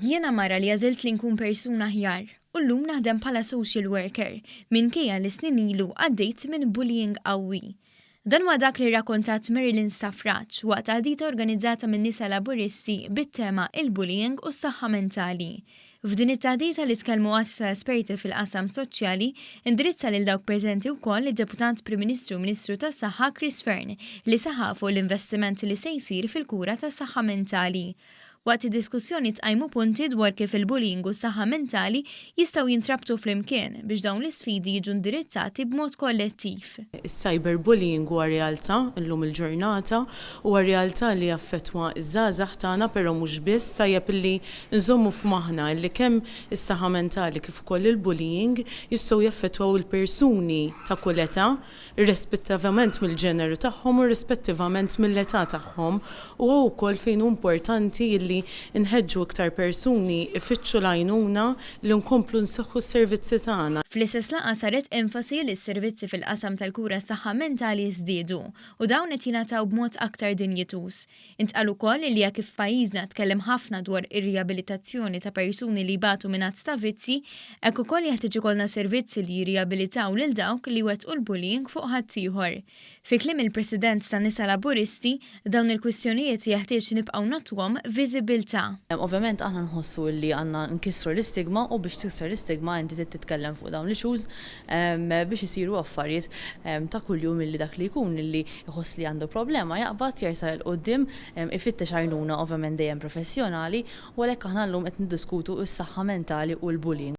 Jiena mara li għażilt li nkun persuna aħjar u llum naħdem bħala social worker minkejja li snin ilu għaddejt minn bullying qawwi. Dan huwa dak li rrakkontat Marilyn Stafrace waqt taħdita organizzata minn Nisa Laburisti bit-tema il-bullying u s-saħħa mentali. F'din it-taħdita li tkellmu għadd ta' esperti fil-qasam soċjali, indirizza lil dawk preżenti wkoll id-Deputat Prim Ministru u Ministru tas-Saħħa Chris Fearne li saħaq fuq l-investiment li se jsir fil-kura tas-saħħa mentali. Waqt id-diskussjoni tqajmu punti dwar kif il-bullying u s-saħħa mentali jistgħu jintrabtu flimkien biex dawn l-isfidi jiġu indirizzati b'mod kollettiv. Is-cyberbullying huwa realtà llum il-ġurnata, huwa realtà li jaffettwa ż-żgħażagħ tagħna, però mhux biss. Tajjeb illi nżommu f'moħħna illi kemm is-saħħa mentali kif ukoll il-bullying jistgħu jaffettwaw il-persuni ta' kull età, irrispettivament mill-ġeneru tagħhom u irrispettivament mill-età tagħhom, u hawn ukoll fejn hu importanti illi nħeġġu iktar persuni ifittxu l-għajnuna li nkomplu nsaħħu s-servizzi tagħna. Fl-istess laqgħa saret enfasi li s-servizzi fil-qasam tal-kura s-saħħa mentali żdiedu u dawn qed jingħataw b'mod aktar dinjituż. Intqal ukoll li jekk kif pajjiżna tkellem ħafna dwar ir-riabilitazzjoni ta' persuni li jbatu minn għadd ta' vizzji, hekk ukoll jeħtieġ ikollna servizzi li jirriabilitaw lil dawk li wettqu l-bullying fuq ħaddieħor. Fi kliem il-President ta' Nisa Laburisti, dawn il-kwistjonijiet jeħtieġ nibqgħu nagħtuhom viżibilità. Ovvjament aħna nħossu li għandna nkissru l-istigma u biex tikser l-istigma inti trid titkellem fuq dawn l-issues biex isiru affarijiet ta' kuljum illi dak li jkun illi jħoss li għandu problema jaqbad jersaq 'il quddiem, ifittex għajnuna, ovvjament dejjem professjonali, u għalhekk aħna llum qed niddiskutu s-saħħa mentali u l-bullying.